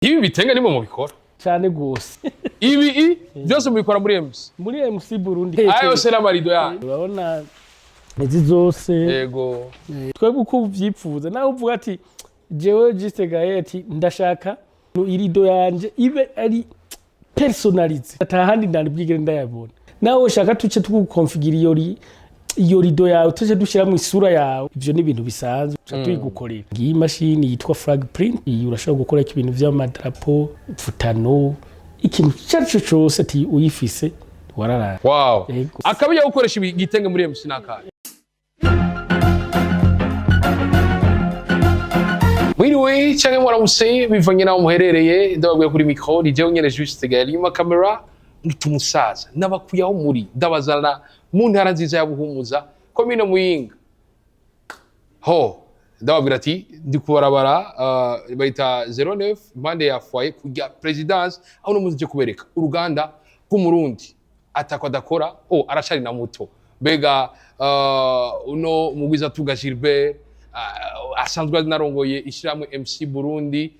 Ibi bitenge nimwe mubikora? Cyane gose. Ibi byose mubikora muri MC? Muri MC Burundi. Aya yose n'amarido yanyu? Urabona izi zose. Yego. Twebwe uko uvyipfuza, nawe uvuga ati jewe Juste Gaël, ati ndashaka irido yanje ibe ari personnalisé, atahandi ndandi bwigere ndayabona. Nawe ushaka tuce tugukonfigura iyo rido yawe, tuce dushyiramo isura yawe. Ivyo ni ibintu bisanzwe, tuca tuyigukorera. Ngiyi mashini yitwa flag print. Iyi urashobora gukora ibintu vy'amadarapo, futano, ikintu icyo ari cyo cyose, ati uyifise wararaye. Wow. Yego. Akabijya gukoresha igitenge muri MC n'akahe? Mwiriwe canke mwaramutse, bivanye naho muherereye. Ndababwiye, kuri micro ni jewe nyene Juste Gaël, inyuma kamera ngita umusaza. Nabakuye aho muri, ndabazana mu ntara nziza ya Buhumuza, komine Muyinga. Ho ndababwira ati ndi kubarabara bayita 09, impande ya foyer kujya présidence, aho no muzi kubereka uruganda rw'Umurundi atako adakora. Oh, aracari na muto. Mbega uno mugwizatunga Gilbert asanzwe anarongoye ishyirahamwe MC Burundi,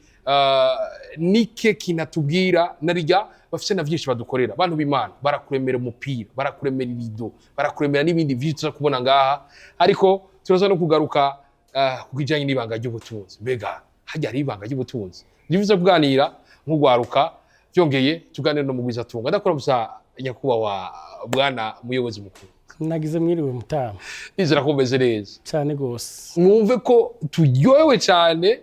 nike kinatubwira narirya bafise na vyinshi badukorera. Bantu b'Imana, barakuremera umupira, barakuremera ibido, barakuremera n'ibindi vyinshi tuza kubona ngaha. Ariko turaza no kugaruka ku kijanye n'ibanga ry'ubutunzi. Mbega harya hari ibanga ry'ubutunzi? Ndifuza kuganira nk'ugwaruka, byongeye tuganire no mugwizatunga. Ndakora gusa, nyakubahwa bwana muyobozi mukuru. Nagize mwiriwe, mutama. Nizera ko umeze neza. Cyane gose. Mwumve ko turyohewe cyane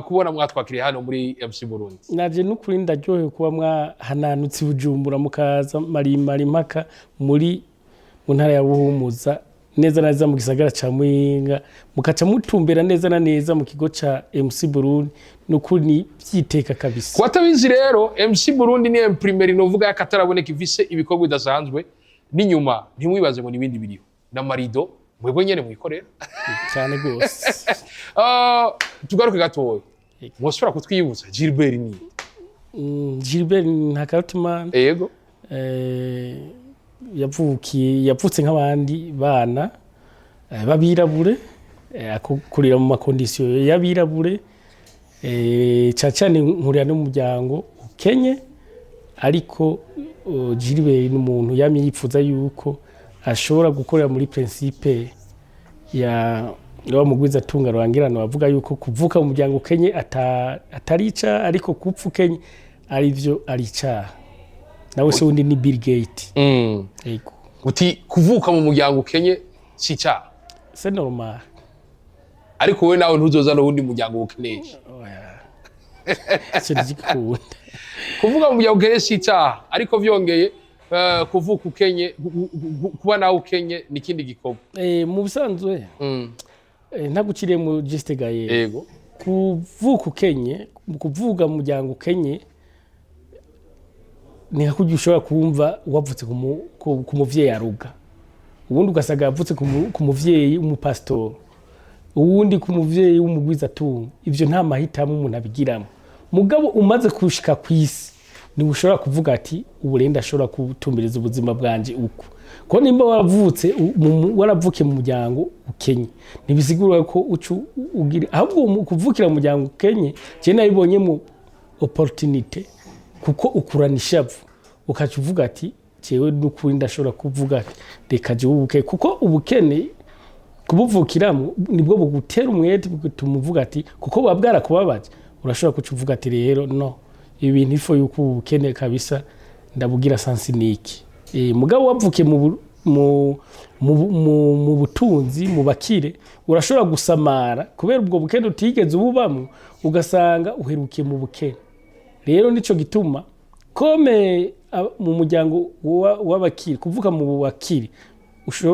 kubona mwatwakiriye hano muri MC Burundi. Naje n'ukuri ndaryohewe kuba mwahananutse i Bujumbura, mukaza marimari mpaka mu ntara ya Buhumuza, neza na neza mu gisagara ca Muyinga, mukaca mutumbera neza na neza mu kigo ca MC Burundi. Nukuri ni vyiteka kabisa. Ku batabizi rero, MC Burundi ni imprimerie novuga y'akataraboneka, ifise ibikorwa bidasanzwe. N'inyuma ntimwibaze ngo n'ibindi biriho, n'amarido mwebwe nyene mwikorera. Cyane gose. Tugaruke gatoya, mwosubira kutwibutsa Gilbert ni? Gilbert Ntakarutimana. Yego. Yavutse nk'abandi bana b'abirabure, akurira mu ma conditions y'abirabure, cane cane nkurira n'umuryango ukenye. Ariko Gilbert ni umuntu yamye yipfuza yuko ashobora gukorera muri principe ya wa mugwizatunga rurangirano, bavuga yuko kuvuka mu muryango ukenye atari icaha, ariko kupfa ukenye arivyo ari icaha. Nawe se wundi ni Bill Gates. Yego. Uti kuvuka mu muryango ukenye si icyaha? C'est normal. Ariko wowe nawe ntuzoza n'uwundi muryango ukenesha. Oya, icyo ntigikunda. Kuvuga mu muryango ukenye si icyaha, ariko vyongeye kuvuka ukenye, kuba nawe ukenye ni ikindi gikorwa. Mu bisanzwe, ntaguciriye mu, Juste Gaël, Yego. kuvuka ukenye, kuvuga mu muryango ukenye, ni nka kurya ushobora kumva wavutse ku muvyeyi aruga, ubundi ugasanga yavutse ku muvyeyi w'umupasitori, uwundi ku muvyeyi w'umugwizatunga. Ivyo nta mahitamo umuntu abigiramo. Mugabo umaze kushika kw'isi, niwe ushobora kuvuga ati ubu rero ndashobora gutumbereza ubuzima bwanje uku. Ko nimba waravutse waravukiye mu muryango ukenye, ntibisigura ko ucu ugira. Ahubwo kuvukira mu muryango ukenye, je nabibonyemo opportunité, kuko ukurana ishavu, ukaca uvuga ati jewe n'ukuri ndashobora kuvuga ati reka jewe ubukene, kuko ubukene kubuvukiramo nibwo bugutera umwete, bugatuma uvuga ati, kuko buba bwarakubabaje, urashobora kuca uvuga ati rero no ibi bintu ifo yuko ubu bukene kabisa ndabugira sansiniki. Mugabo wavukiye mu butunzi, mu bakire, urashobora gusamara kubera ubwo bukene utigeze ububamwo, ugasanga uherukiye mu bukene. Rero nico gituma comme mu muryango w'abakire, kuvuka mu bakire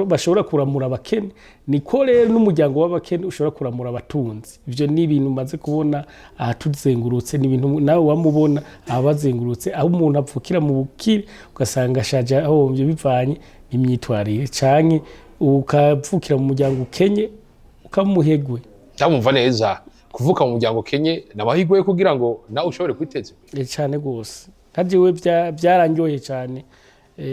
bashobora kuramura abakene, niko rero n'umuryango w'abakene ushobora kuramura abatunzi. Ivyo ni ibintu umaze kubona aha tuzengurutse, ni ibintu nawe wamubona abazengurutse, aho umuntu avukira mu bukire ugasanga ashaje ahombye, bivanye n'imyitwarire, canke ukavukira mu muryango ukenye ukamuhegwe. Ndamumva neza, kuvuka mu muryango ukenye ni amahirwe yo kugira ngo nawe ushobore kwiteza imbere. Cane gose. Nka jewe byaranyoye cyane,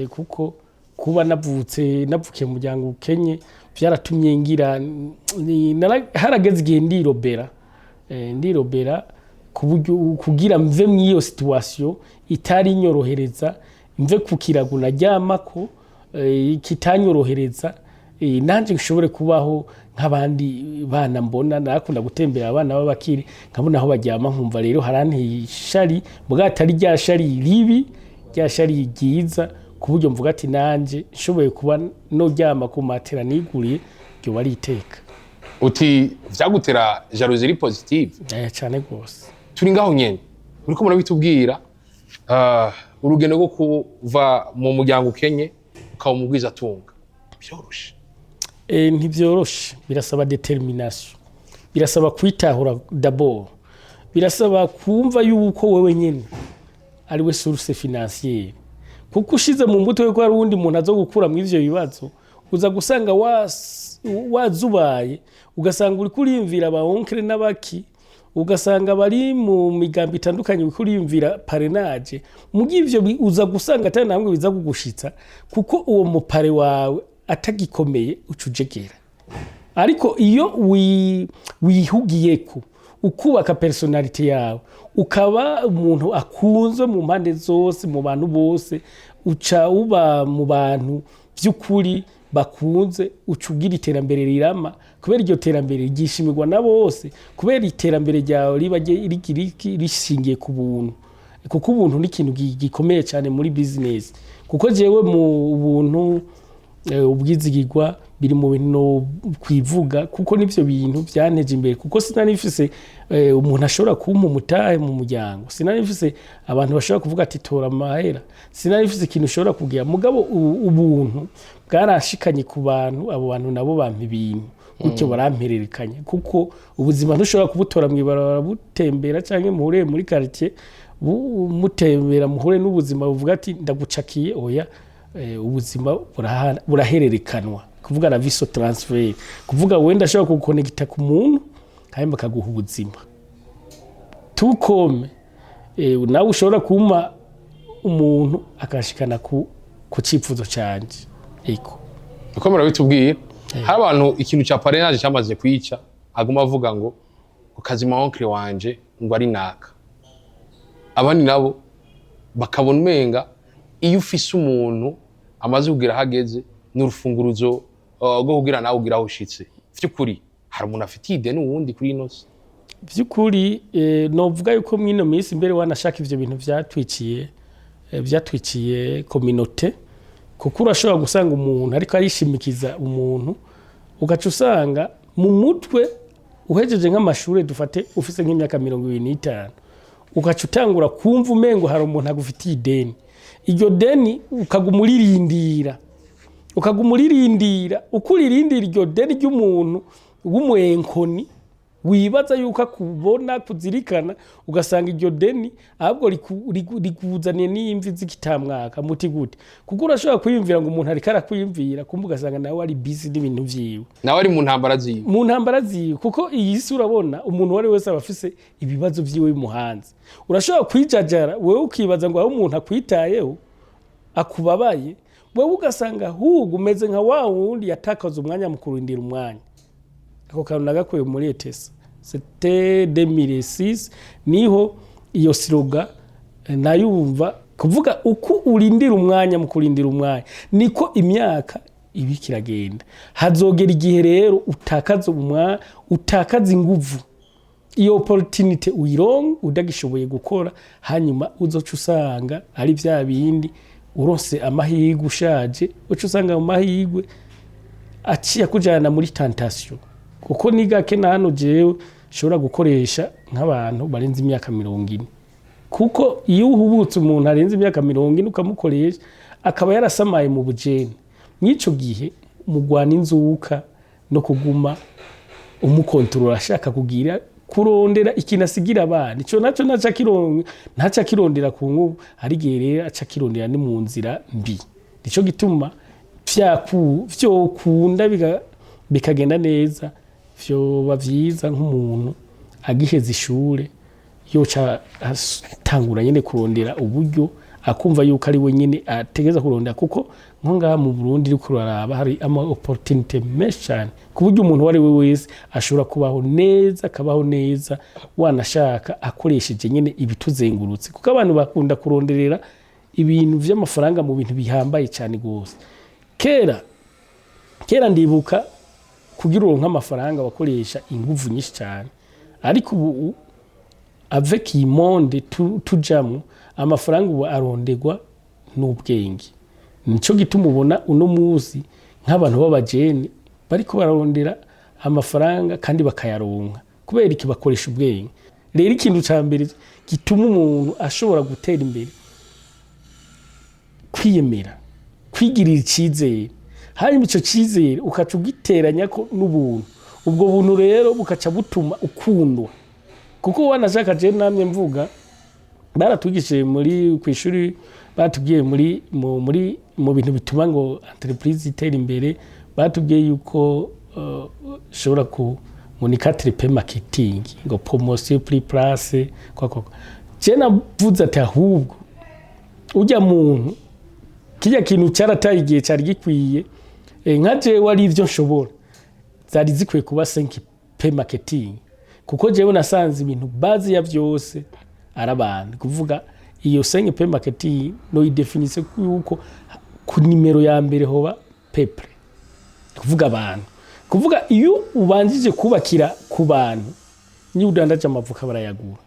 kuko kuba navukiye mu muryango ukenye byaratumye ngira harageze igihe ndirobera. Ku buryo kugira mve mw'iyo situation itari inyorohereza, mve ku kirago naryamako kitanyorohereza, nanje nshobore kubaho nk'abandi bana mbona. Narakunda gutembera abana b'abakire, nkabona aho baryama, nkumva rero haranteye ishari, muga atari rya shari ribi, rya shari ryiza, ku buryo mvuga ati nanje nshoboye kuba noryama ku matera niguriye, ryoba ari iteka. Uti vyagutera jalousie iri positive? Cane rwose. Turi ngaho nyene uriko murabitubwira, urugendo rwo kuva mu muryango ukenye ukaba umugwizatunga biroroshe? Ntibyoroshe, birasaba détermination, birasaba kwitahura d'abord, birasaba kumva yuko wewe nyene ari we source financière, kuko ushize mu mbuto yuko hari uwundi muntu azo gukura mu ivyo bibazo, uza gusanga wazubaye, ugasanga uriko uriyumvira ba oncle n'abaki, ugasanga bari mu migambi itandukanye, uriko uriyumvira parrainage. Mugi ivyo uza gusanga atari namwe biza kugushitsa, kuko uwo mu parrain wawe atagikomeye, uca ujegera. Ariko iyo wihugiyeko, ukubaka personnalité yawe, ukaba umuntu akunzwe mu mpande zose, mu bantu bose, uca uba mu bantu by'ukuri bakunze, uca ugira iterambere rirama, kubera iryo terambere ryishimirwa na bose, kubera iterambere ryawe riba rishingiye ku buntu, kuko ubuntu ni ikintu gikomeye cyane muri business. Kuko jewe mu buntu, ubwizigirwa biri mu bintu kwivuga, kuko nivyo bintu byanteje imbere, kuko sinari mfise umuntu ashobora kumpa umutahe mu muryango, sinari mfise abantu bashobora kuvuga ati tora amahera, sinari mfise ikintu ushobora kugira. Mugabo ubuntu bwaranshikanye ku bantu, abo bantu nabo bampa ibintu gutyo, barampererekanya, kuko ubuzima ntushobora kubutora mw'ibarabara butembera canke muhure muri quartier mutembera, muhure n'ubuzima buvuga ati ndagucakiye. Oya, ubuzima burahererekanwa, kuvuga la vie se transfère, kuvuga wenda ashobora kugukonegita ku muntu hanyuma akaguha ubuzima tukome, nawe ushobora kumpa umuntu akashikana ku cipfuzo canje, eko. Uko murabitubwira, hari abantu ikintu cya parrainage cyamaze kwica, aguma avuga ngo kazima oncle wanje ngo ari naka, abandi nabo bakabona umenga iyo ufise umuntu amaze kugira aho ageze n'urufunguruzo rwo kugira nawe ugira aho ushitse. Vy'ukuri hari umuntu afitiye ideni uwundi kuri ino si? By'ukuri, novuga yuko mw'ino minsi mbere wanashaka ivyo bintu vyatwiciye communauté, kuko urashobora gusanga umuntu ariko arishimikiza umuntu, ugaca usanga mu mutwe uhejeje nk'amashure, dufate ufise nk'imyaka 25, ugaca utangura kumva umengo hari umuntu agufitiye ideni. Iryo deni ukaguma uririndira, ukaguma uririndira. Uko uririndira iryo deni ry'umuntu w'umwenkoni wibaza yuko akubona kuzirikana, ugasanga iryo deni ahubwo rikuzaniye n'imvi z'ikitamwaka. Muti gute? Kuko urashobora kwiyumvira ngo umuntu ariko arakwiyumvira, kumva ugasanga nawe ari busy n'ibintu vyiwe. Nawe ari mu ntambara ziwe. Mu ntambara ziwe, kuko iyi si urabona umuntu uwo ari we wese aba afise ibibazo vyiwe bimuhanze. Urashobora kwijajara wewe, ukibaza ngo aho umuntu akwitayeho, akubabaye, wewe ugasanga ahubwo umeze nka wa wundi yatakaza umwanya mu kurindira umwanya. Ako kantu nagakuye muri ETSA, c'était 2006, niho iyo slogan nayumva, kuvuga uko urindira umwanya, mu kurindira umwanya niko imyaka ibika iragenda. Hazogera igihe rero utakaza umwanya, utakaza inguvu, iyo opportunité uyironka utagishoboye gukora, hanyuma uzoca usanga ari vya bindi uronse amahirwe ushaje, uca usanga mu mahirwe aciye akujana muri tentation, kuko ni gake na hano jewe nshobora gukoresha nk'abantu barenze imyaka 40, kuko iyo uhubutse umuntu arenze imyaka 40 ukamukoresha, akaba yarasamaye mu bujene, mw'ico gihe mugwana inzuka no kuguma umukontorora, ashaka kugira kurondera ikintu asigira abana. Ico naco ntaca kirondera ku nkubu, hari igihe rero aca kirondera ni mu nzira mbi. Nico gituma vyokunda bikagenda neza, vyoba vyiza nk'umuntu agiheza ishure yoca atangura nyene kurondera uburyo. Akumva yuko ari we nyine ategeza kurondera, kuko nko ngaha mu Burundi uriko uraraba hari ama opportunité menshi cyane, ku buryo umuntu uwo ari we wese ashobora kubaho neza, akabaho neza wanashaka, akoresheje nyine ibituzengurutse, kuko abantu bakunda kuronderera ibintu vy'amafaranga mu bintu bihambaye cyane gose. Kera kera ndibuka kugira uronke amafaranga wakoresha inguvu nyinshi cyane, ariko ubu avec iyi monde tujamwo, amafaranga ubu aronderwa n'ubwenge. Nico gituma ubona uno munsi nk'abantu b'abajene bariko bararondera amafaranga kandi bakayaronka. Kubera iki? Bakoresha ubwenge. Rero ikintu ca mbere gituma umuntu ashobora gutera imbere, kwiyemera, kwigirira icyizere, hanyuma icyo cyizere ukaca ugiteranya ko n'ubuntu. Ubwo buntu rero bukaca butuma ukundwa, kuko wanashaka, je namye mvuga, baratwigishije muri ku ishuri, batubwiye muri mu bintu bituma ngo entreprise itera imbere, batubwiye yuko ushobora ku ngo ni 4P marketing, ngo promotion, prix, place, kwa kwa kwa. Je navuze ati ahubwo ujya muntu kijya kintu cyarataye igihe cyari gikwiye. Nka jewe ari ivyo nshobora, zari zikwiye kuba 5P marketing, kuko jewe nasanze ibintu base ya byose ari abantu. Kuvuga iyo 5P marketing no idefinise yuko ku nimero ya mbere hoba people, kuvuga abantu. Kuvuga iyo ubanjije kubakira ku bantu, niyo udandaje amavuka barayagura,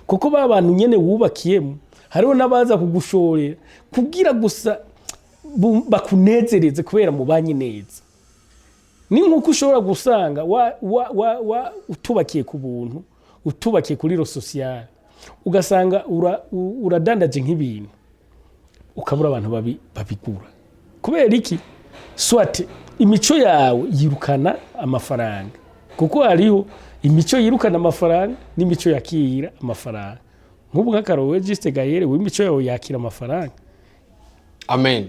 kuko ba bantu nyene wubakiyemo hariho n'abaza kugushorera kugira gusa bakunezereze kubera mubanye neza. Ni nk'uko ushobora gusanga wa utubakiye ku buntu, utubakiye kuri le social, ugasanga uradandaje nk'ibintu, ukabura abantu babigura. Kubera iki? Soit imico yawe yirukana amafaranga, kuko hariho imico yirukana amafaranga n'imico yakira amafaranga. Nk'ubu nk'akarorero, Juste Gaël, w'imico yawe yakira amafaranga. Amen.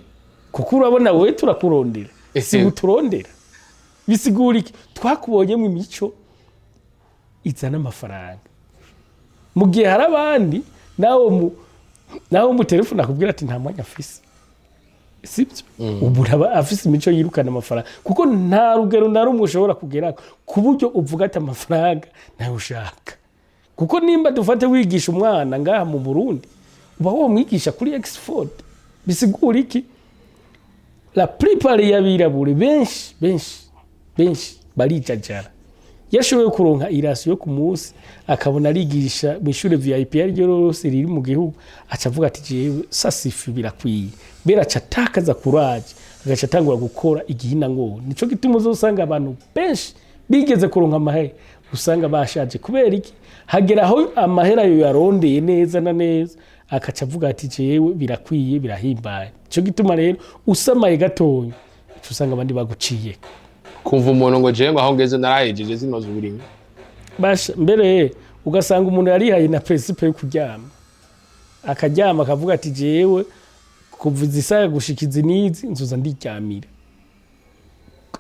Kuko urabona wowe turakurondera, si uturondera. Bisigura iki? Twakubonyemo imico izana amafaranga, mu gihe hari abandi nawe mu telefone akubwira ati nta mwanya afise. Sibyo? Ubu aba afise imico yirukana amafaranga, kuko nta rugero na rumwe ushobora kugera ku buryo uvuga ati amafaranga nayo ushaka. Kuko nimba dufate wigisha umwana ngaha mu Burundi, uba womwigisha kuri Oxford. Bisigura iki? La plupart y'abirabure benshi benshi benshi barijajara. Iyo ashoboye kuronka i ration yo ku munsi, akabona arigisha mu ishure VIP ariryo rose riri mu gihugu, aca avuga ati jewe ça suffit, birakwiye. Mbere aca atakaza courage, agaca atangura gukora igihina ngo. Nico gituma uzosanga abantu benshi bigeze kuronka amahera usanga bashaje. Kubera iki? Hagera aho amahera ayo yarondeye neza na neza, akaca avuga ati jewe birakwiye, birahimbaye. Nico gituma rero usamaye gatonya uca usanga abandi baguciyeko. Kumva umuntu ngo jewe ngo aho ngeze narahejeje, zinoza uburimyi. Basha mbere ugasanga umuntu yarihaye na principe yo kuryama, akaryama akavuga ati jewe kuva izi saha gushika izi n'izi nzoza ndiryamira.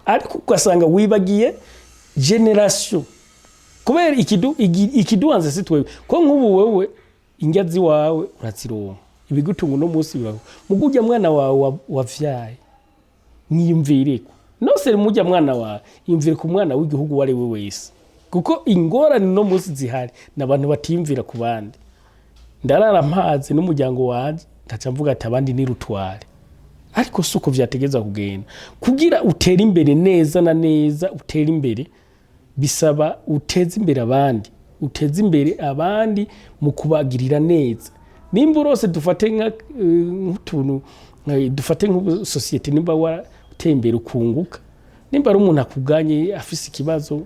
Ariko ugasanga wibagiye génération, kubera ikiduhanze si twebwe. Ko nk'ubu wewe indya ziwawe urazironka, ibigutunga uno munsi biraho, muga urya mwana wawe wavyaye, mwiyumvireko nose mujya mwana wawe, yumvire ku mwana w'igihugu uwo ari we wese, kuko ingorane no munsi zihari ni abantu batiyumvira ku bandi. Ndarara mpaze n'umuryango wanje, ndaca mvuga ati abandi ni rutware. Ariko si uko vyategeza kugenda. Kugira utere imbere neza na neza, utere imbere bisaba uteze imbere abandi, uteze imbere abandi mu kubagirira neza. Nimba urose dufate nk'utuntu, dufate nk'ubu société, nimba wateye imbere ukunguka, nimba ari umuntu akuganye afise ikibazo,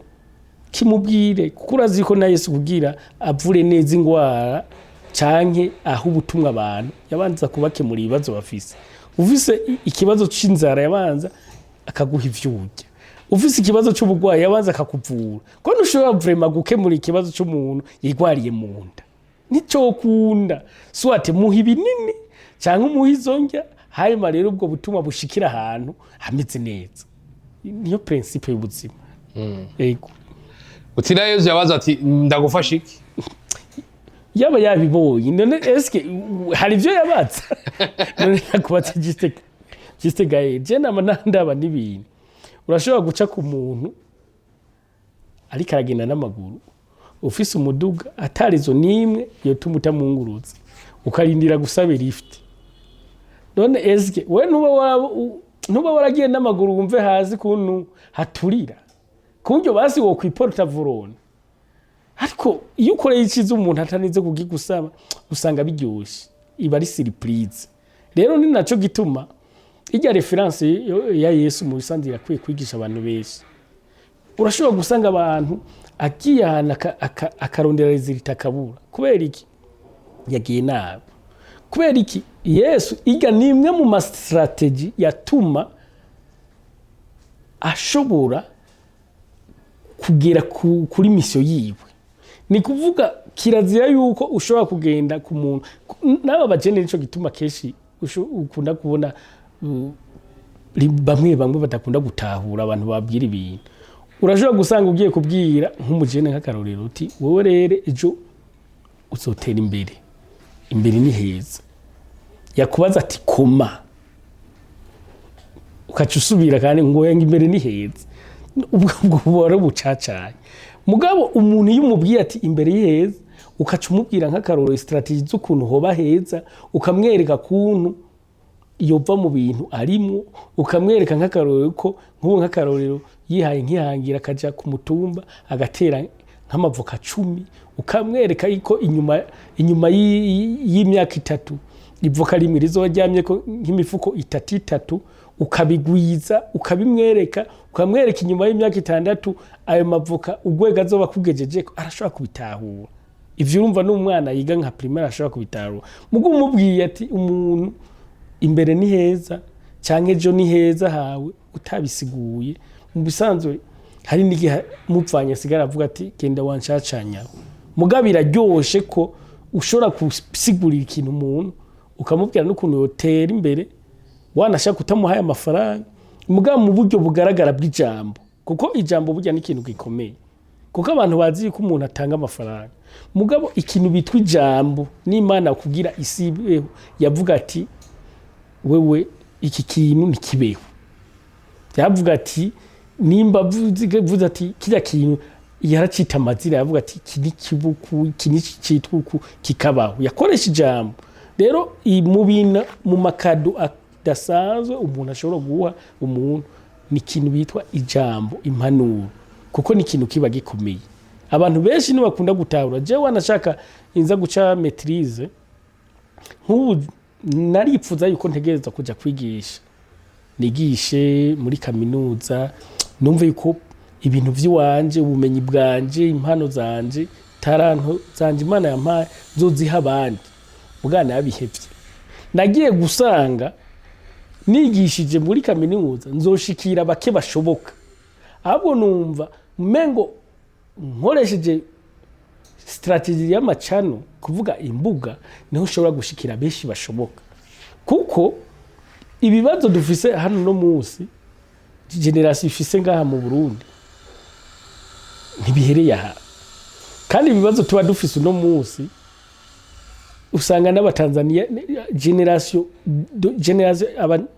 kimubwire, kuko urazi ko na Yesu kugira avure neza ingwara canke aho ubutumwa abantu, yabanza kubakemura ibibazo bafise. Ufise ikibazo c'inzara, yabanza akaguha ivyo urya. Ufise ikibazo c'ubugwayi, yabanza akakuvura. Ko ntushobora vraiment gukemura ikibazo c'umuntu yigwariye mu nda, nicokunda. Soit muha ibinini canke umuha izo ndya, hanyuma rero ubwo butumwa bushikira ahantu hameze neza. Niyo principe y'ubuzima. Yego. Uti na Yezu yabaza ati ndagufasha iki? Yaba yabibonye none, eske hari ibyo yabatse? None nakubatse juste gaye, je nama ndaba n'ibintu. Urashobora guca ku muntu ariko aragenda n'amaguru, ufise umuduga, atarizo n'imwe yotuma utamwungurutse, ukarindira gusaba lift. None eske we ntuba waragiye n'amaguru, wumve hasi kuntu haturira, ku buryo basi wokwiporta vurone? Ariko iyo ukoreye iciza umuntu atanize kugigusaba, usanga biryoshe, iba ari surprise. Rero ni naco gituma irya référence ya Yesu mu bisanzwe irakwiye kwigisha abantu benshi. Urashobora gusanga abantu agiye ahantu akarondera résultat akabura. Kubera iki? Yagiye nabi. Kubera iki? Yesu iga ni imwe mu ma stratégies yatuma ashobora kugera kuri mission yiwe. Ni kuvuga kirazira yuko ushobora kugenda ku muntu n'aba bajene. Nico gituma kenshi ukunda kubona bamwe bamwe badakunda gutahura abantu babwira ibintu. Urashobora gusanga ugiye kubwira nk'umujene nk'akarorero uti: "Wowe rero ejo uzotera imbere, imbere ni heza." Yakubaza ati: "Koma?" Ukaca usubira kandi ngo: "Ngo imbere ni heza." Ubwo buba ari ubucacanye. Mugabo umuntu iyo umubwiye ati: "Imbere ni heza," ukaca umubwira nk'akarorero stratégie z'ukuntu hoba heza, ukamwereka kuntu yova mu bintu arimwo, ukamwereka nk'akarorero ko nk'ubu nk'akarorero yihaye nkihangira akaja ku mutumba agatera nk'amavoka 10, ukamwereka ko inyuma y'imyaka 3 ivoka rimwe rizoryamye ko nk'imifuko itatu itatu, ukabigwiza, ukabimwereka, ukamwereka inyuma y'imyaka 6 ayo mavoka urwego azoba akugejejeko, arashobora kubitahura ivyo. Urumva n'umwana yiga nka primaire ashobora kubitahura. Mugo umubwiye ati: "Umuntu imbere ni heza" canke "ejo ni heza hawe," utabisiguye, mu bisanzwe hari n'igihe mupfanye asigara avuga ati: "Genda wanshacanya." Mugabo biraryoshe ko ushobora gusigurira ikintu umuntu, ukamubwira n'ukuntu yotera imbere, wanashaka utamuhaye amafaranga, mugabo mu buryo bugaragara bw'ijambo, kuko ijambo burya ni ikintu gikomeye. Kuko abantu bazi yuko umuntu atanga amafaranga, mugabo ikintu bitwa ijambo n'Imana kugira isi ibeho yavuga ati: "Wewe iki kintu ntikibeho." Yavuga ati nimba avuze ati kirya kintu, yaracita amazina, yavuga ati: "Iki ni kibuku, iki ni citwa uku," kikabaho. Yakoresha ijambo. Rero mu bintu, mu ma cadeaux adasanzwe umuntu ashobora guha umuntu, ni ikintu bitwa ijambo, impanuro, kuko ni ikintu kiba gikomeye. Abantu benshi ntibakunda gutahura. Jewe wanashaka inza guca maîtrise, nk'ubu naripfuza yuko ntegerezwa kuja kwigisha, nigishe muri kaminuza, numve yuko ibintu vy'iwanje, ubumenyi bwanje, impano zanje, taranto zanje Imana yampaye, nzoziha abandi. Bwana yabihevye, nagiye gusanga nigishije muri kaminuza nzoshikira bake bashoboka. Ahubwo numva umengo nkoresheje stratégie y'amacano, kuvuga imbuga, niho ushobora gushikira benshi bashoboka. Kuko ibibazo dufise hano no munsi, génération ifise ngaha mu Burundi ntibihereye aha. Kandi ibibazo tuba dufise uno munsi, usanga n'Abatanzania, génération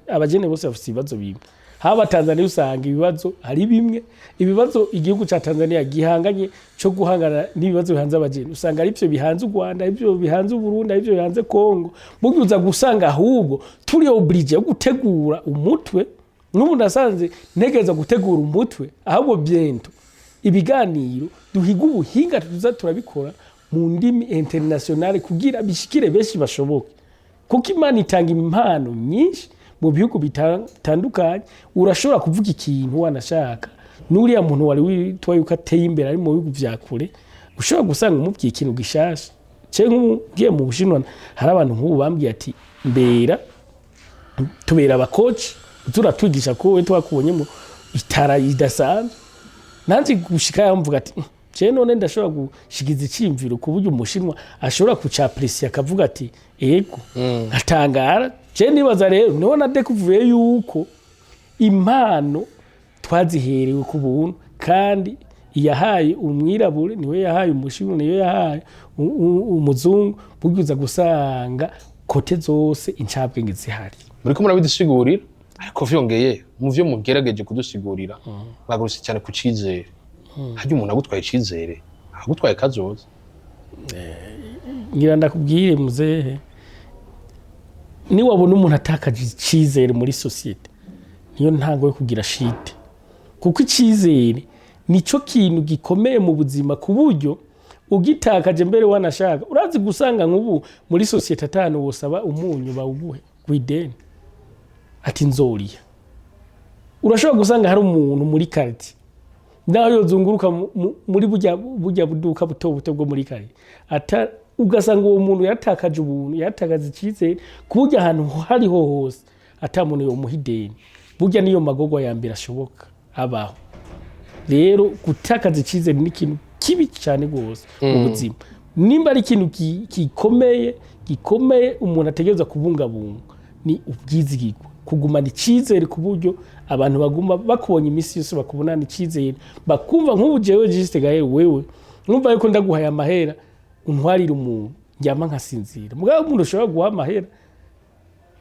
abajene bose bafise ibibazo bimwe. Haba Tanzania usanga ibibazo hari bimwe, ibibazo igihugu ca Tanzania gihanganye cyo guhangana n'ibibazo bihanze abajene, usanga ari byo bihanze u Rwanda, ari byo bihanze u Burundi, ari byo bihanze Kongo. Burya uza gusanga ahubwo turi obligé yo gutegura umutwe. N'ubu nasanze ntegereza gutegura umutwe, ahubwo bientôt ibiganiro duhiga ubuhinga tuza turabikora mu ndimi internationale kugira bishikire benshi bashoboke. Kuko Imana itanga impano nyinshi mu bihugu bitandukanye. Urashobora kuvuga ikintu, wanashaka n'uriya muntu wari witwa yuko ateye imbere ari mu bihugu vya kure, ushobora gusanga umubwiye ikintu gishasha. Ce nk'ugiye mu Bushinwa, hari abantu nk'ubu bambwiye ati: "Mbera tubera aba coach, turatwigisha ko we twakubonyemo itara idasanzwe." Nanjye gushika yamvuga ati: "Je none ndashobora gushikiza iciyumviro ku buryo Umushinwa ashobora kucapresiya akavuga ati ego," atangara. Je nibaza rero niho nadekuvuye yuko impano twaziherewe ku buntu kandi. Iyahaye umwirabure niwe yahaye umushinwa, niyo yahaye umuzungu. Burya uza gusanga côté zose incabwenge zihari. Muriko murabidusigurira, ariko vyongeye mu vyo mugerageje kudusigurira, mwagarutse cyane ku cizere. Harya umuntu agutwaye icizere, agutwaye kazoza? Ngira ndakubwire muzehe, niwabona umuntu atakaje icizere muri société, niyo ntango yo kugira shite, kuko icizere nico kintu gikomeye mu buzima, ku buryo ugitakaje mbere wanashaka urazi gusanga nk'ubu muri société atanu wosaba umunyu bawuguhe kw'ideni ati nzoriya. Urashobora gusanga hari umuntu muri quartier, naho yozunguruka muri burya buduka buto buto bwo muri quartier, ata ugasanga uwo muntu yatakaje ubuntu, yatakaje icyizere, ku buryo ahantu hariho hose ata muntu yomuha ideni. Burya niyo magorwa ya mbere ashoboka abaho. Rero gutakaza icyizere ni ikintu kibi cyane rwose mu buzima. Nimba ari ikintu gikomeye gikomeye umuntu ategereza kubungabunga, ni ubwizigirwa, kugumana icyizere, ku buryo abantu baguma bakubonye iminsi yose bakubonana icyizere, bakumva nk'ubu jewe Juste Gaël, wewe numva yuko ndaguhaye amahera untwarira umuntu, ndyama nkasinzira. Mugabo umuntu ushobora guha amahera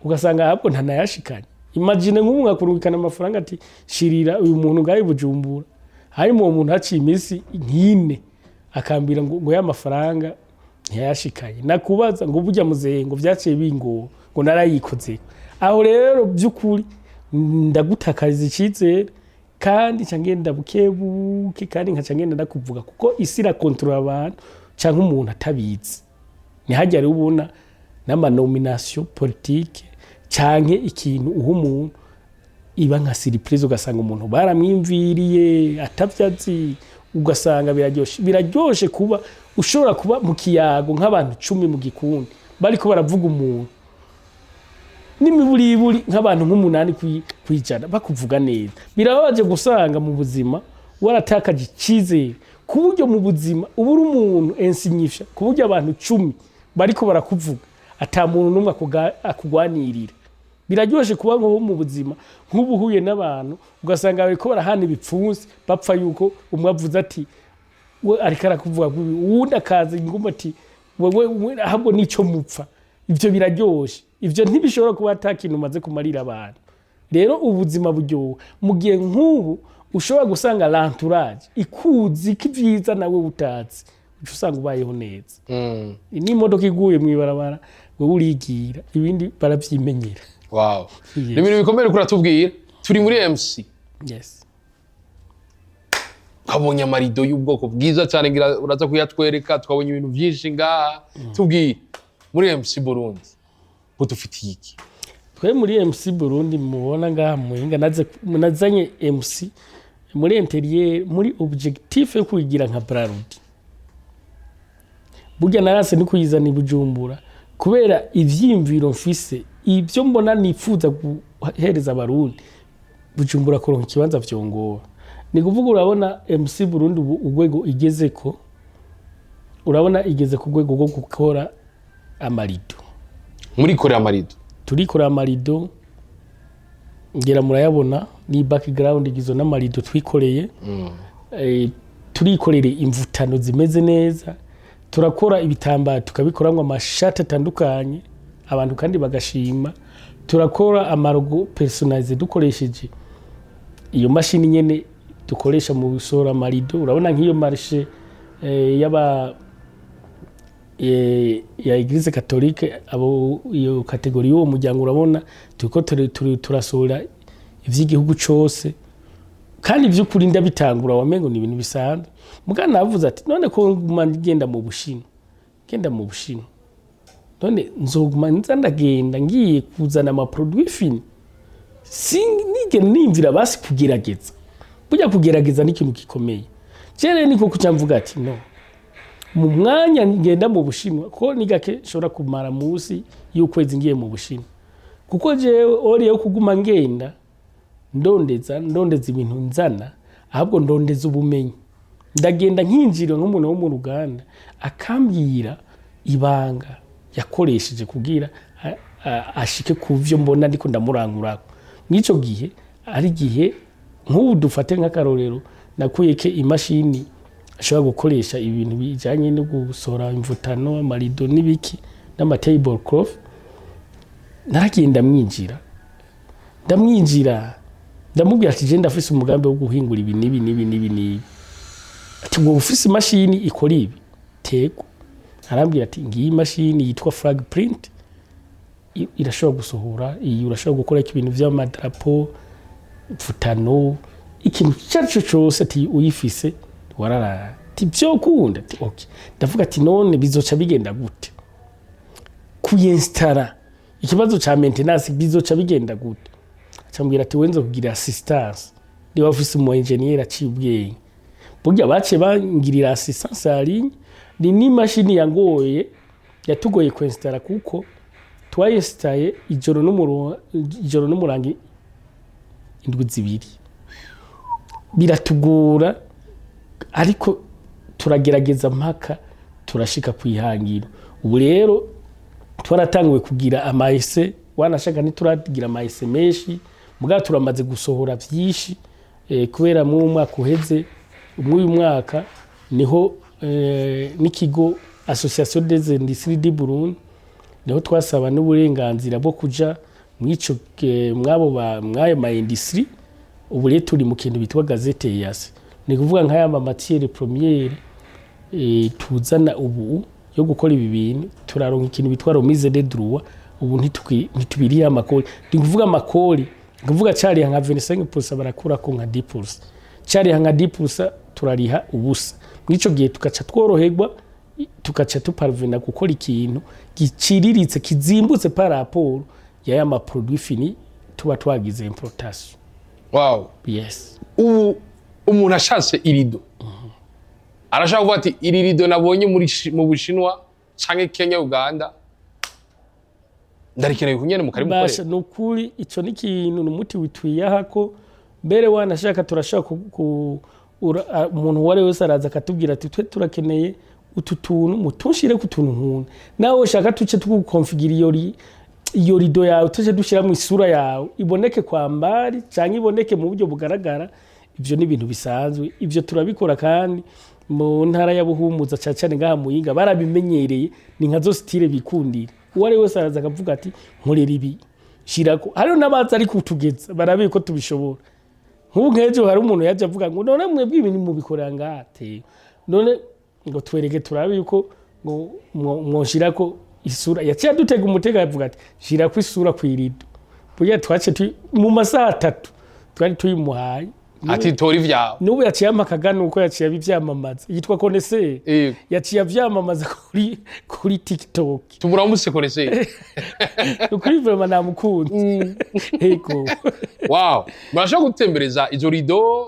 ugasanga ahubwo ntanayashikanye. Imagine nk'ubu nkakurungikana amafaranga ati shirira uyu muntu ngahe Bujumbura, harimo uwo muntu haciye iminsi nk'ine akambwira ngo ya mafaranga ntiyayashikanye, nakubaza ngo burya muzehe ngo vyaciye bingora, ngo narayikoze. Aho rero by'ukuri ndagutakariza icyizere, kandi nca ngenda buke buke, kandi nkaca ngenda ndakuvuga, kuko isi irakontorora abantu canke umuntu atabizi. Ntihajya rero ubona n'ama nomination politique canke ikintu uha umuntu iba nka surprise, ugasanga umuntu baramwimviriye atavyo azi. Ugasanga biraryoshe, biraryoshe kuba ushobora kuba mu kiyago nk'abantu 10 mu gikundi bariko baravuga umuntu, n'imiburiburi nk'abantu nk'umunani kwijana bakuvuga neza. Birababaje gusanga mu buzima waratakaje icyizere, ku buryo mu buzima uba uri umuntu insignifiant, ku buryo abantu 10 bariko barakuvuga ata muntu n'umwe akugwanirira. Biraryoshe kuba nko mu buzima nk'ubu uhuye n'abantu ugasanga bariko barahana ibipfunsi, bapfa yuko umwe avuze ati we ariko arakuvuga kubi, uwundi akaza inguma ati wewe ahubwo nico mupfa. Ivyo biraryoshe, ivyo ntibishobora kuba ata kintu umaze kumarira abantu. Rero ubuzima buryoha mu gihe nk'ubu ushobora gusanga l'entourage ikuzi ko ivyiza nawe utazi, uca usanga ubayeho neza. N'imodoka iguye mw'ibarabara, wewe urigira, ibindi baravyimenyera. Wow. Yes. Ni ibintu bikomeye uriko uratubwira. Turi muri MC. Yes. Twabonye amarido y'ubwoko bwiza cyane, ngira uraza kuyatwereka. Twabonye ibintu byinshi ngaha. Tubwire, muri MC Burundi budufitiye iki? Twe muri MC Burundi mubona ngaha muhinga, nazanye MC muri intérieur muri objectif yo kuyigira nka Brarudi. Burya narase no kuyizana i Bujumbura kubera ivyiyumviro mfise, ibyo mbona nifuza guhereza Abarundi. Bujumbura kuronka ikibanza vyongora. Ni kuvuga urabona MC Burundi ubu urwego igezeko, urabona igeze ku rwego rwo gukora amarido. Muri kore amarido? Turikora amarido, ngera murayabona, ni background igizwe n'amarido twikoreye. Turikorere imvutano zimeze neza, turakora ibitambaro, tukabikoramwo amashati atandukanye abantu kandi bagashima. Turakora ama logo personnalisé dukoresheje iyo mashini nyene dukoresha mu gusohora amarido. Urabona nk'iyo marché y'aba ya Église catholique, abo iyo catégorie y'uwo muryango, urabona turiko turasohora ivy'igihugu cose. Kandi vy'ukuri ndabitangura wamengo ni ibintu bisanzwe, mugana navuze ati none ko nguma ngenda mu Bushinwa, ngenda mu Bushinwa, none nzoguma nza ndagenda ngiye kuzana ama produit fini, sinigera nimvira basi kugerageza. Burya kugerageza ni ikintu gikomeye. Jere niko kuca mvuga ati no mu mwanya ngenda mu Bushinwa, ko ni gake nshobora kumara munsi y'ukwezi ngiye mu Bushinwa, kuko jewe ori yo kuguma ngenda ndondeza ibintu nzana, ahubwo ndondeza ubumenyi. Ndagenda nkinjira nk'umuntu wo mu ruganda akambwira ibanga yakoresheje kugira ashike ku vyo mbona ndiko ndamurangurako mw'ico gihe. Ari igihe nk'ubu dufate nk'akarorero. Nakuyeko imashini ashobora gukoresha ibintu bijanye no gusohora imvutano, amarido n'ibiki n'ama table cloth. Naragiye ndamwinjira, ndamwinjira, ndamubwira ati: "Je ndafise umugambi wo guhingura ibi n'ibi n'ibi n'ibi n'ibi." Ati: "Ngo ufise imashini ikora ibi?" Tego. Arambwira ati: "Ngiyi imashini yitwa flag print, irashobora gusohora iyi, urashobora gukora ibintu vy'amadarapo, mvutano, ikintu icyo ari cyo cyose." Ati: "Uyifise wararara." Ati: "Vyokunda." Ati: "Okay." Ndavuga ati: "None bizoca bigenda gute kuyinstara? Ikibazo ca maintenance bizoca bigenda gute?" Acambwira ati: "Wenze kugira assistance niba ufise umu engineer aciye ubwenge." Burya baciye bangirira assistance en ligne. Ni n'imashini yangoye, yatugoye kwinstara, kuko twayinstaye ijoro n'umurangi indwi 2, biratugora, ariko turagerageza mpaka turashika kwihangiro. Ubu rero twaratanguye kugira ama essais. Wanashaka ntituragira ama essais menshi, mugabo turamaze gusohora vyinshi, kubera mu mwaka uheze, mw'uyu mwaka niho n'ikigo Association des Industries du Burundi niho twasaba n'uburenganzira bwo kuja mw'ico, mwabo mw'ayo ma industrie. Ubu rero turi mu kintu bitwa gazette EAC, ni kuvuga nk'aya ma matière première tuzana ubu yo gukora ibi bintu, turaronka ikintu bitwa remise de droit. Ubu ntitubiriye amakori. Ni kuvuga amakori, ni kuvuga cariha nka 25% barakurako nka 10%, cariha nka 10% turariha ubusa. Mw'ico gihe tugaca tworoherwa, tugaca tuparvena gukora ikintu giciriritse, kizimbutse par rapport ya ya ma produit fini tuba twagize importation. Yes. Ubu umuntu ashatse irido, arashaka kuvuga ati: "Iri rido nabonye mu Bushinwa canke Kenya, Uganda, ndarikeneye kunyene." Basha. Mukarimukorera? Ni ukuri, ico ni ikintu, ni umuti witwiyahako. Mbere wanashaka turashaka umuntu uwo ari we wese araza akatubwira ati: "Twe turakeneye utu tuntu, mutunshire ku tuntu nkunda." Nawe ushaka tuce tugukonfigira iyo rido yawe, tuce dushyiramo isura yawe, iboneke kwa mbari cyangwa iboneke mu buryo bugaragara. Ibyo ni ibintu bisanzwe, ibyo turabikora. Kandi mu ntara ya Buhumuza, cyane cyane ngaha Muyinga, barabimenyereye, ni nka zo style bikundira. Uwo ari we wese araza akavuga ati: "Nkorera ibi, shirako." Hariho n'abaza ari kutugeza, barabizi ko tubishobora. Nk'ubu nk'ejo hari umuntu yaje avuga ngo: "None mwebwe ibintu mubikorera ngaha?" None ngo twereke turabe yuko ngo mwoshirako isura. Yaciye adutega umutego, avuga ati: "Shirako isura kw'irido." Burya twaciye mu masaha 3 twari tuyimuhaye. Ati: "Tora ivyawe." N'ubu yaciye ampa akagana uko yaciye abivyamamaza, yitwa Koneseri. Yaciye avyamamaza kuri TikTok. Tumuramutse Koneseri. Ukuri vraiment namukunze, yego. Wow, murashobora gutembereza izo rido?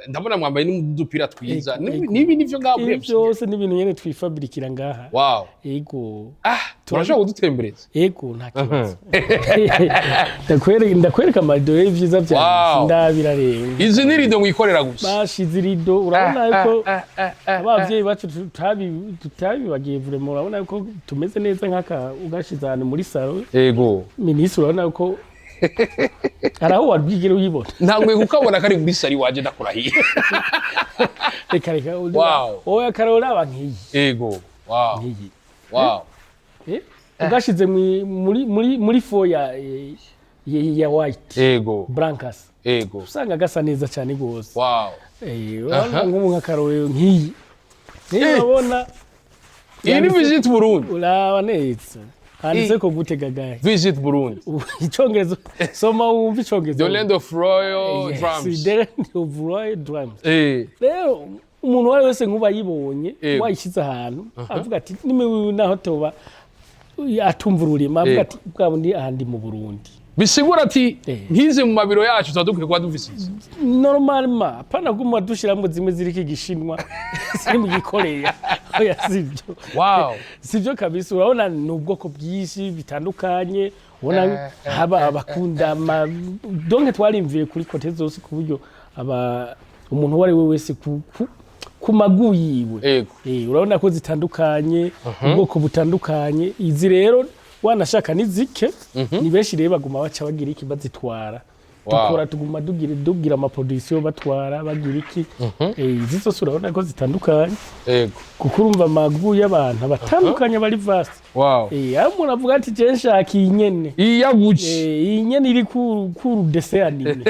Ndabona mwambaye n'udupira twiza. Ego, ego. Nibi nivyo ngaho muri Ibi byose ni ibintu nyene twifabrikira ngaha. Yego. Ah, murashobora kudutembereza? Yego, nta kibazo. Ndakwereka amarido y'ivyiza vyanjye. Ndabira rero. Izi ni rido mwikorera gusa? Bashize irido, urabona yuko abavyeyi bacu tutabibagiye vraiment. Urabona yuko tumeze neza, nk'aka ugashize ahantu muri salon, minisitiri, urabona yuko hari aho wabwigira uyibona. Ntabwo kukabona kari muri salon iwanje, ndakurahiye. Reka reka. Oya, akarora aba nk'iyi. Nk'iyi. Eh? Ugashize muri fond ya white, blancas, usanga gasa neza cyane rwose. Urabona nk'ubu nk'akarorero nk'iyi niyo urabona. Iyi ni Visit Burundi. Uraba neza, handitse ko gute gagaye? Visit Burundi. Icongereza, soma wumve icongereza. The land of royal Yes, drums. The land of royal drums. Rero umuntu uwo ari we wese nk'ubu ayibonye, wayishyize ahantu, avuga ati nimiwe naho toba atumva ururimi, avuga ati: "Bwa bundi aha ndi mu Burundi." Bisigura ati nkize mu mabiro yacu tuba dukwiye kuba dufise izi. Normalement, apana guma dushiramo zimwe ziriko igishinwa, ziri mu gikoreya. Oya, sivyo. Sivyo kabisa. Urabona ni ubwoko bwinshi bitandukanye. Ubona haba abakunda donc twarimviye kuri côté zose, ku buryo aba umuntu uwo ari we wese ku magu yiwe. Urabona ko zitandukanye, ubwoko butandukanye. Izi rero wanashaka ni zike, ni benshi rero baguma baca bagira iki, bazitwara. Dukora, tuguma dugira ama production, batwara, bagira iki. Izi zose urabona ko zitandukanye, kuko urumva amagu y'abantu batandukanye, bari vaste. Aho umuntu avuga ati: "Je nshaka iyi nyene." Iya Gucci. Iyi nyene iri kuru dessin animé.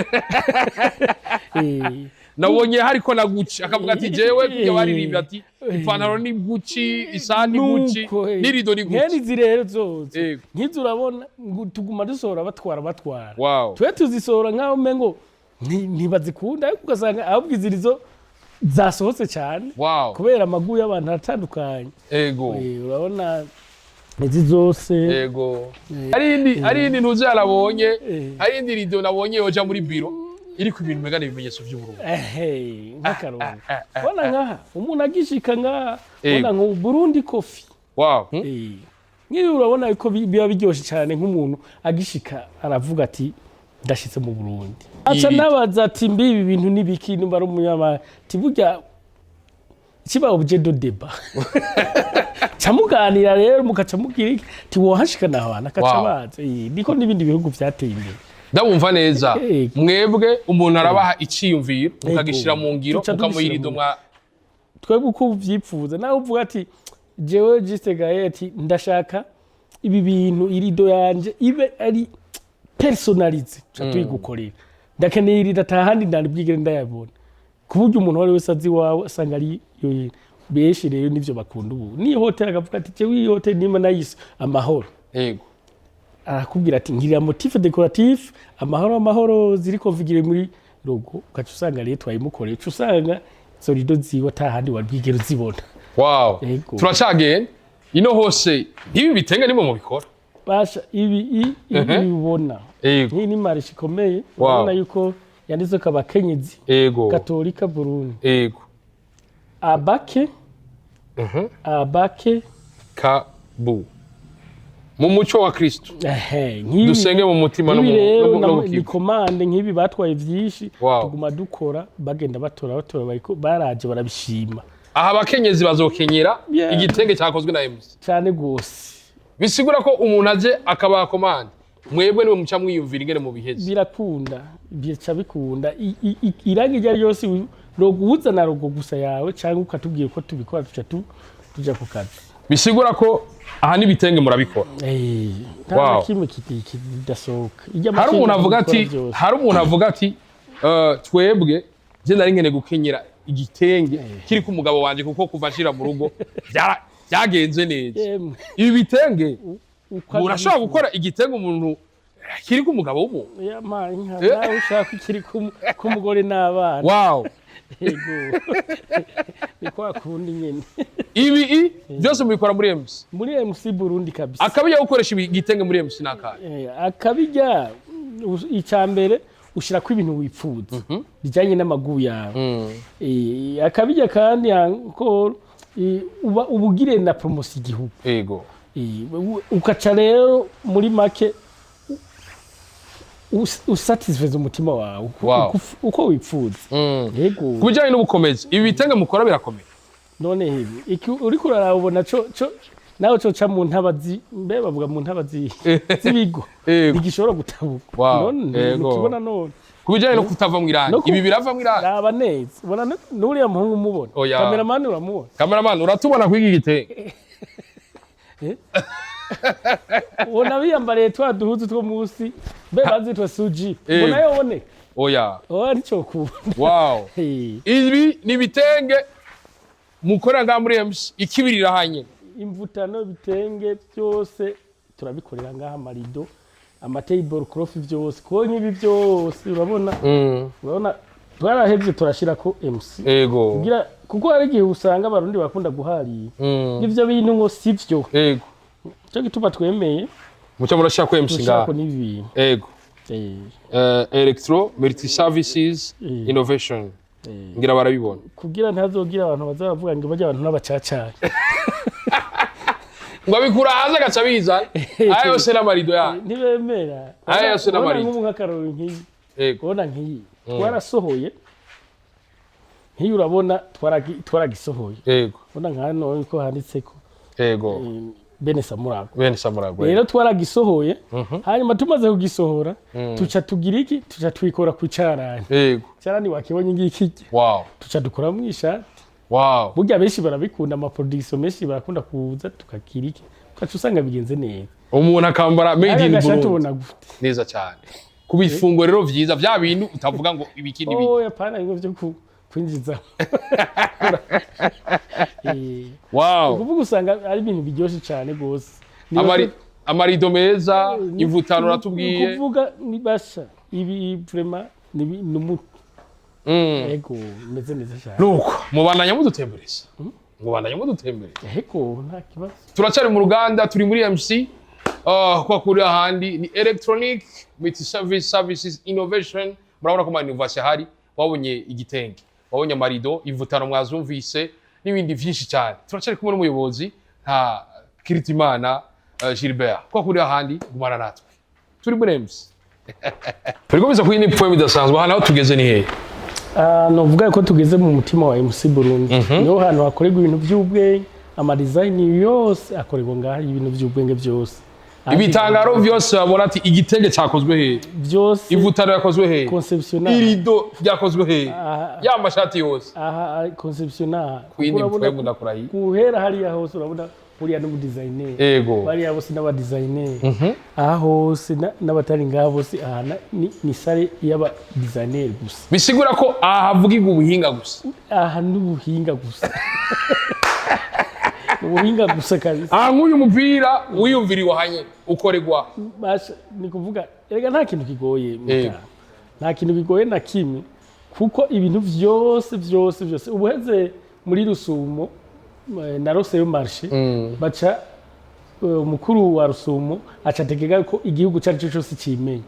Nabonye hariko na Gucci, akavuga ati: "Jewe kujya baririmbye ati ipantaro ni Gucci, isaha ni Gucci, Nuko, n'irido ni nkene Gucci." Izi rero zozo, nk'izi urabona ngo tuguma dusohora, batwara, batwara. Twe tuzisohora nk'aho umengo ntibazikunda, ariko ugasanga ahubwo izi nizo zasohotse cyane, kubera amagu y'abantu aratandukanye. Urabona izi zose. Yego, hari indi ntuzi yarabonye. Hari indi rido nabonye yoja muri biro, iriko ibintu megana ibimenyetso by'uburundi. Ehe, nk'akarongo ubona nkaha umuntu agishika nkaha, ubona nka Burundi Coffee. Nk'ibi urabona ko biba biryoshe cyane, nk'umuntu agishika aravuga ati: "Ndashitse mu Burundi." Aca Iri. nabaza ati: "Mbi ibi bintu nibiki?" Nimba ari umunyamahanga, ati: "Burya kiba objet de débat." Ca muganira rero, mukaca mugira iki, ati: "Wohashika aho hantu?" Akaca baza. Niko n'ibindi bihugu vyateye imbere. Ndabumva neza. Mwebwe umuntu arabaha iciyumviro, mukagishira mu ngiro, Tuca mukamuha tugishyira irido mu mwa Twebwe uko uvyipfuza, nawe uvuga ati: "Jewe Juste Gaye," ati: "ndashaka ibi bintu, irido yanje ibe ari personnalisé," ca tuyigukorera. "Ndakeneye irido atahandi ndandi bwigere ndayabona," ku buryo umuntu uwo ari wese azi iwawe asanga ari yo nyene. Benshi rero nivyo bakunda ubu. Niyo hoteli, akavuga ati: "Jewe iyi hoteli nimba nayise Amahoro," arakubwira ati: "Ngirira motif décoratif amahoro, amahoro ziri configuré muri logo." Ugaca usanga rero twayimukoreye, uca usanga izo rido ziwe atahandi wari bwigere uzibona. Turacagenda ino hose, ibi bitenge nimwe mubikora? Basha, ibi ibi ubona, nk'iyi ni marché ikomeye. Urabona yuko yanditseko Abakenyezi Katolika Burundi. Abake, abake. Kabu mu muco wa Kristo. Ehe, nk'ibi Dusenge mu mutima no nk'ibi mu rero no mu ni kigo. commande, nk'ibi batwaye vyinshi. Tuguma dukora, bagenda batora, batora, bariko baraje barabishima. Aha abakenyezi bazokenyera igitenge cyakozwe na MC. Cyane gose. Bisigura ko umuntu aje akabaha commande, mwebwe niwe muca mwiyumvira ingene mu biheze. Birakunda, bica bikunda. Irangi iryo ari ryose, logo, uzana logo gusa yawe cyangwa ukatubwira uko tubikora, tuca tuja ku kazi. Bisigura ko aha n'ibitenge murabikora. Nta na kimwe kidasohoka. Irya Hari umuntu mashini avuga tubikora ati byose. Hari umuntu avuga ati: "Twebwe je nari nkeneye gukenyera igitenge kiri ku mugabo wanje, kuko kuva ashira mu rugo byagenze neza." Yemwe, Ibi bitenge uko urashobora gukora igitenge umuntu kiri ku mugabo w'umuntu? Yampaye inka, nawe ushaka ikiri k'umugore n'abana. Yego, ni kwa kundi nyene. Ibi byose mubikora muri MC? Muri MC Burundi kabisa. Akabijya gukoresha ibi gitenge muri MC nakaye? Akabijya, icya mbere ushirako ibintu wipfuza bijyanye n'amagu yawe. Akabijya kandi encore, uba ubugire na promotion igihugu. Ukaca rero muri make usatisfeza umutima wawe uko wipfuza. Yego. Ku bijyanye n'ubukomezi, ibi bitenge mukora birakomeye? None hebi iki uriko uraraba, ubona co nawe coca mu ntabazi, mbe bavuga mu ntabazi z'ibigo, ntigishobora gutabuka. None ntukibona none? Ku bijyanye no kutava mu irangi, ibi birava mu irangi? Raba neza, ubona n'uriya muhungu umubona? Oya. Cameraman, uramubona? Cameraman, uratubona kuri iki gitenge? Ubona biyambariye twa duhuzu two munsi, mbe bazitwa suji? Ubona yoboneka? Oya. Oya, nico kubona. Ibi ni ibitenge mukorera ngaha muri MC ikibirira hanyine? Imvutano, bitenge byose turabikorera ngaha, amarido, ama table cloth, byose. Kuko nk'ibi byose urabona, urabona twarahevye turashirako MC kugira, kuko hari igihe usanga Abarundi bakunda guharira ivyo bintu ngo sivyo. Cyo gituma twemeye Mucyo murashira ko MC ngaha. Turashirako n'ibi bintu. Electro Multi Services Innovation, ngira barabibona. Kugira ntihazogira abantu baza bavuga ngo barya abantu n'abacacari. Ngo abikura hanze agaca bizana aya yose n'amarido yayo. Ntibemera. Aya yose Urabona n'amarido. nk'ubu nk'akarorero nk'iyi, ubona nk'iyi twarasohoye, nk'iyi urabona twaragisohoye. Ubona nka hano ko handitseko Bene Samurago. Bene Samurago. Rero twaragisohoye, hanyuma tumaze kugisohora tuca tugira iki? Tuca twikora ku carani. Carani wakibonye ngiki. Tuca dukoramwo ishati. Burya benshi barabikunda, ama production menshi barakunda kuza tukakira iki, ugaca usanga bigenze neza. Umuntu akambara made in Agashati Burundi. Ubona gute? Neza cyane, ku bifungo rero vyiza, vya bintu utavuga ngo ibiki n'ibiki. Oh, yapana bimwe byo kwinjiza. Ukuvuga usanga ari ibintu biryoshye cyane rwose. Amarido meza, imvutano uratubwiye. Ukuvuga ni basha ibi vraiment ni umuti. Ego, meze neza cyane. Nuko mubandanya mudutembereza, mubandanya mudutembereza. Ego, nta kibazo. Turacyari mu ruganda, turi muri MC kwa kuri ahandi ni electronic multi service services innovation. Murabona ko ama innovation ahari, wabonye igitenge, wabonye amarido, imvutano mwazumvise n'ibindi vyinshi cyane. Turacyari kumwe n'umuyobozi nta Kiritimana Gilbert. Kwa kuri ahandi, gumana natwe, turi muri MC, turiko biza kuri ni point idasanzwe. Hano aho tugeze ni hehe? Ah, novuga ko tugeze mu mutima wa MC Burundi. Niho hantu hakorerwa ibintu by'ubwenge, ama design yose akorerwa ngaha, ibintu by'ubwenge byose. Ibitangaro vyose babona ati igitenge cyakozwe hehe? Byose. Ivutano yakozwe hehe? Conceptionnel. Irido ryakozwe hehe? Aha. Ya mashati yose. Aha conceptionnel. Kwindi mpwemu ndakurahiye. Guhera hariya hose urabona buriya n'umu designer. Bariya bose n'aba designer. Aha hose n'abatari ngaha bose aha ni salle y'aba designer gusa. Bisigura ko aha havugirwa ubuhinga gusa. Aha n'ubuhinga gusa, ubuhinga gusa kabisa. Aha nk'uyu mupira wiyumviriwe hanye ukorerwa. Basha, ni kuvuga erega nta kintu kigoye Yego. mutaha. Nta kintu kigoye na kimwe, kuko ibintu vyose vyose vyose ubuheze muri Rusumo na roseyo marché baca umukuru wa Rusumo aca ategeka ko igihugu cari cyo cyose cimenye,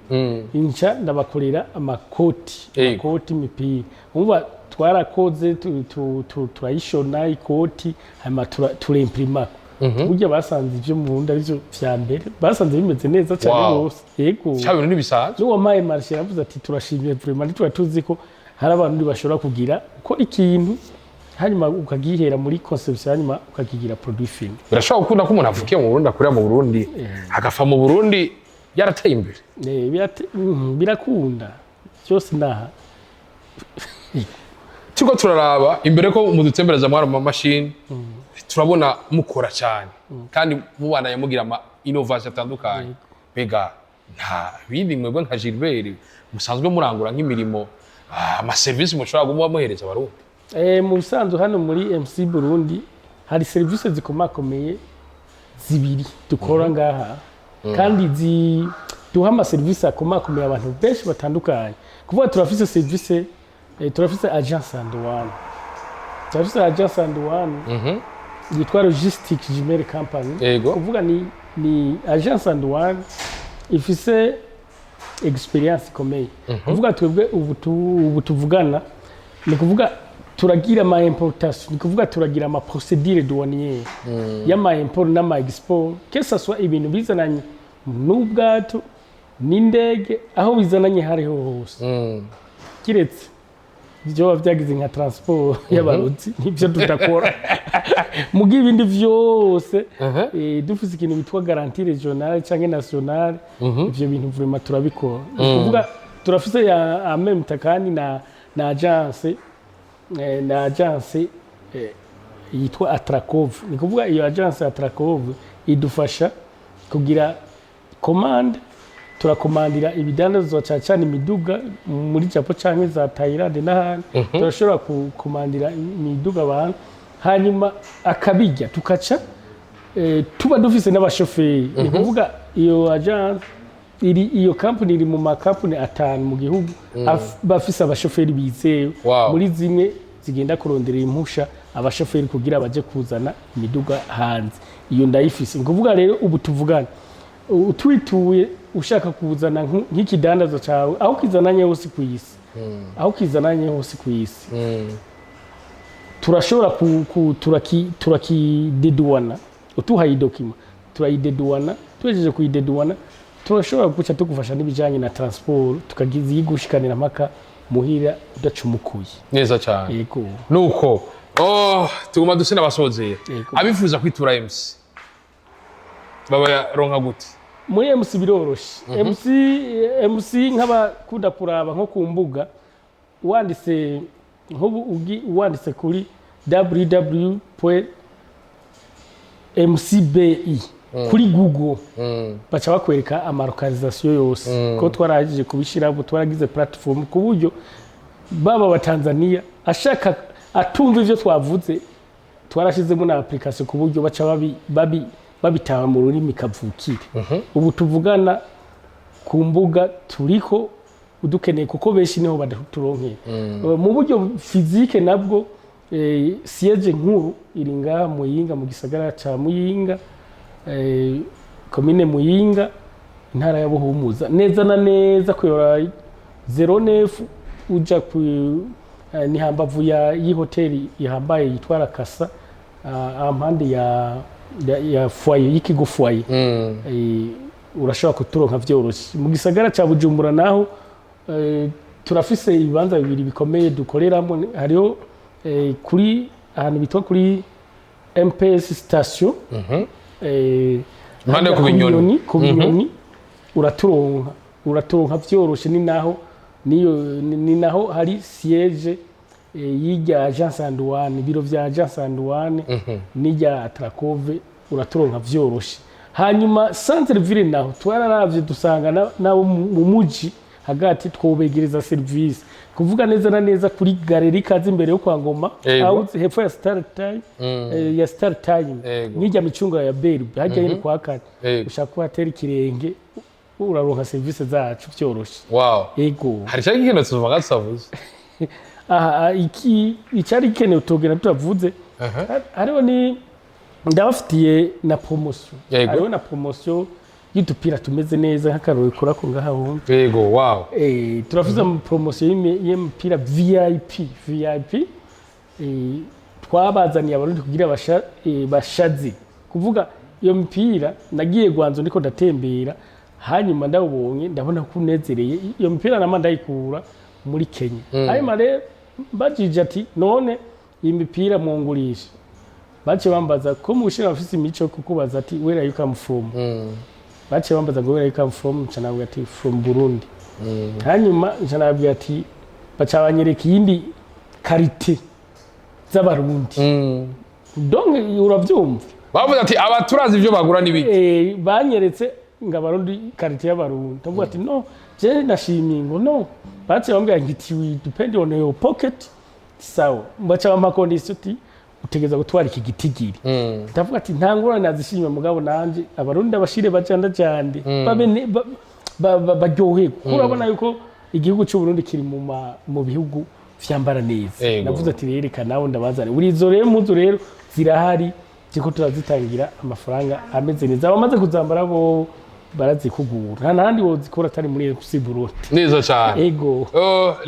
inca ndabakorera amakoti. Amakoti, imipira, umva twarakoze turayishona ikoti, hanyuma turemprimako. Burya basanze ivyo mu Burundi arivyo vya mbere, basanze bimeze neza cyane rwose, yego. Cya bintu ntibisanzwe. N'uwampaye marché yaravuze ati: "Turashimiye vraiment, ntitwari tuzi ko hari abantu bashobora kugira uko ikintu, hanyuma ukagihera muri conception, hanyuma ukakigira produit fini." Birashobora gukunda ko umuntu avukiye mu Burundi, akurira mu Burundi, agapfa mu Burundi yarateye imbere. Birakunda byose naha. Turiko turaraba imbere ko mudutembereza mwari mu mamashini, turabona mukora cyane kandi mubandanya mugira ama innovation atandukanye. Mbega nta bindi mwebwe nka Gilbert musanzwe murangura nk'imirimo, amaserivisi mushobora kumuba muhereza Abarundi? Mu bisanzwe hano muri MC Burundi hari serivisi zikomakomeye zibiri dukora ngaha kandi duha amaserivisi akomakomeye abantu benshi batandukanye. Kuvuga turafise serivisi, turafise agence and one, turafise agence and one yitwa Logistic Jimere Company. Kuvuga ni agence and one ifise experience ikomeye. Kuvuga twebwe ubu tuvugana, ni kuvuga turagira ama importation, ni kuvuga turagira ama procédure douanière y'ama import n'ama export, que ça soit ibintu bizananye n'ubwato, n'indege, aho bizananye hariho hose, kiretse ibyo biba byagize nka transport y'abarundi, nibyo tudakora. Muga ibindi vyose, dufise ikintu bitwa garantie régionale canke nationale, ivyo bintu vraiment turabikora. Ni kuvuga turafise ya en même temps kandi na agence yitwa Atrakov. Ni kuvuga iyo agence Atrakov idufasha kugira commande, turakomandira ibidandazwa cyane cyane imiduga muri Japo canke za Thailand n'ahandi. Turashobora kukomandira imiduga abantu, hanyuma akabijya tukaca tuba dufise n'abashoferi. Ni kuvuga iyo agence iri, iyo company iri mu makampani atanu mu gihugu bafise abashoferi bizewe. Muri zimwe zigenda kurondera impusha abashoferi kugira baje kuzana imiduga hanze, iyo ndayifise. Ni kuvuga rero ubu tuvugana, utwituye ushaka kuzana nk'ikidandazwa cyawe, aho kizananye hose ku isi, aho kizananye hose ku isi, turashobora turakideduwana. Utuhaye i document turayideduwana, tuhejeje kuyideduwana turashobora guca tugufasha n'ibijyanye na transport, tukazigushikanira mpaka muhira udacumukuye. Neza cyane. Yego. Nuko, oh, tuguma duse n'abasozera. Yego. Abifuza kwitura MC Babaronka gute? Muri MC biroroshe. MC, MC nk'abakunda kuraba nko ku mbuga, wanditse nk'ubu wanditse kuri www.mcbi kuri Google, baca bakwereka ama localisation yose, ko twarangije kubishyiramo. Twaragize platform ku buryo baba abatanzania ashaka atumva ivyo twavuze, twarashyizemo na application ku buryo baca babitaba mu rurimi kavukire. Ubu tuvugana ku mbuga turiko, udukeneye, kuko benshi niho badaturonkera. Mu buryo physique nabwo, siège nkuru iri ngaha Muyinga, mu gisagara ca Muyinga, komine Muyinga, intara ya Buhumuza, neza na neza kuyora 09 uja ku ni hambavu ya y'ihoteli ihambaye yitwa Rakasa, ampande ya foyer y'ikigo foyer. Urashobora kuturonka vyoroshe. Mu gisagara ca Bujumbura naho, turafise ibibanza bibiri bikomeye dukoreramo. Hariho kuri ahantu bitwa kuri MPS station, Impande yo harya ku Binyoni. Ku Binyoni uraturonka vyoroshe. Ni naho niyo ni naho hari siège y'irya agence Anduane, ibiro vya agence Anduane n'irya Trakove, uraturonka vyoroshe. Hanyuma centre ville naho twararavye dusanga nabo mu muji hagati twobegereza service, kuvuga neza na neza kuri galerie kazi imbere yo kwa Ngoma, aho hepfo ya Star Time, ya Star Time, n'ijya micunga ya Berbe hajya nyine kwa kane. Ushaka kuhatera ikirenge uraronka service zacu vyoroshe. Ego. Hari cyari ikintu tuvuga tutavuze? Aha iki icyari gikenewe tugenda tutavuze. Hariho ni ndabafitiye na promotion. Hariho na promotion y'udupira tumeze neza, nk'akarori kora ko ngaha wumva. Yego, wow. Turafise ama promotion y'imipira VIP VIP, twabazaniye Abarundi kugira bashaze. Kuvuga iyo mipira, nagiye Gwanzo ndiko ndatembera, hanyuma ndawubonye ndabona ko unezereye. Iyo mipira nama ndayikura muri Kenya. Hanyuma rero mbajije ati: "None iyi mipira mwungurisha?" Baciye bambaza ko mu Bushinwa bafise imico yo kukubaza ati: "Where are you come from?" Baciye bambaza ngo: "Where are you come from?" Nca nabwira ati: "From Burundi." Hanyuma nca nabwira ati, baca banyereka iyindi qualité z'Abarundi. Donc uravyumva. Bavuze ati abaturazi ibyo bagura n'ibiki. Banyeretse ngo Abarundi, qualité y'Abarundi. Ndavuga ati: "No je ndashimiye." Ngo no baciye bambwira ngo iti: "We depend on your pocket." Sawa, baca bampa condition ati: "Utegeza gutwara iki gitigiri." Ndavuga ati: "Nta ngorane, nazishimye, mugabo nanje Abarundi abashire bajandajande babe baryoherwe," kuko urabona yuko igihugu cy'u Burundi kiri mu bihugu vyambara neza. Navuze ati: "Rero reka nawe ndabazane." Buri izo rero mpuzu rero zirahari, ziko turazitangira amafaranga ameze neza. Abamaze kuzambara bo barazikugura, nta nahandi wozikura atari muri FC Burundi. Neza cyane. Ego.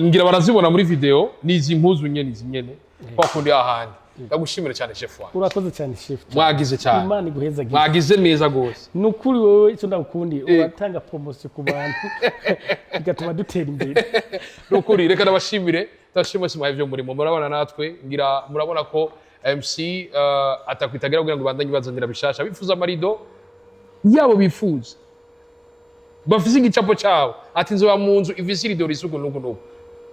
Ngira barazibona muri video, ni izi mpuzu nyene, izi nyene kwa kundi ahandi. Ndagushimira cyane, chef wanjye. Urakoze cyane, chef. Mwagize cyane. Imana iguhezagire. Mwagize neza gose. Ni ukuri, wowe icyo ndagukundiye, uratanga promotion ku bantu bigatuma dutera imbere. Nukuri reka ndabashimire, ndabashimire simuhaye ibyo murimo murabona natwe. Ngira murabona ko MC atakwitagira kugira ngo bandanye bazanira bishasha. Bifuza amarido yabo, bifuza bafise igicapo cyabo ati: "Nzoba mu nzu ifise irido risuku nuku nuku."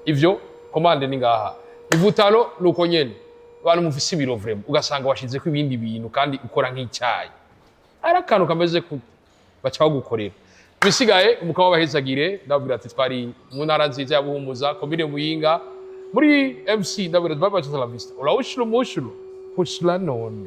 Ivyo commande ni ngaha. Ivutaro nuko nyene, abantu mufise ibiro vraiment, ugasanga washizeko ibindi bintu kandi ukora nk'icyayi, ari akantu kameze ku baca bagukorera. Ibisigaye umukaba wabahezagire. Ndababwira ati twari mu ntara nziza ya Buhumuza, komine Muyinga, muri MC. Ndabwira ati bye bye, la vista, urawushura umushuru hushura none.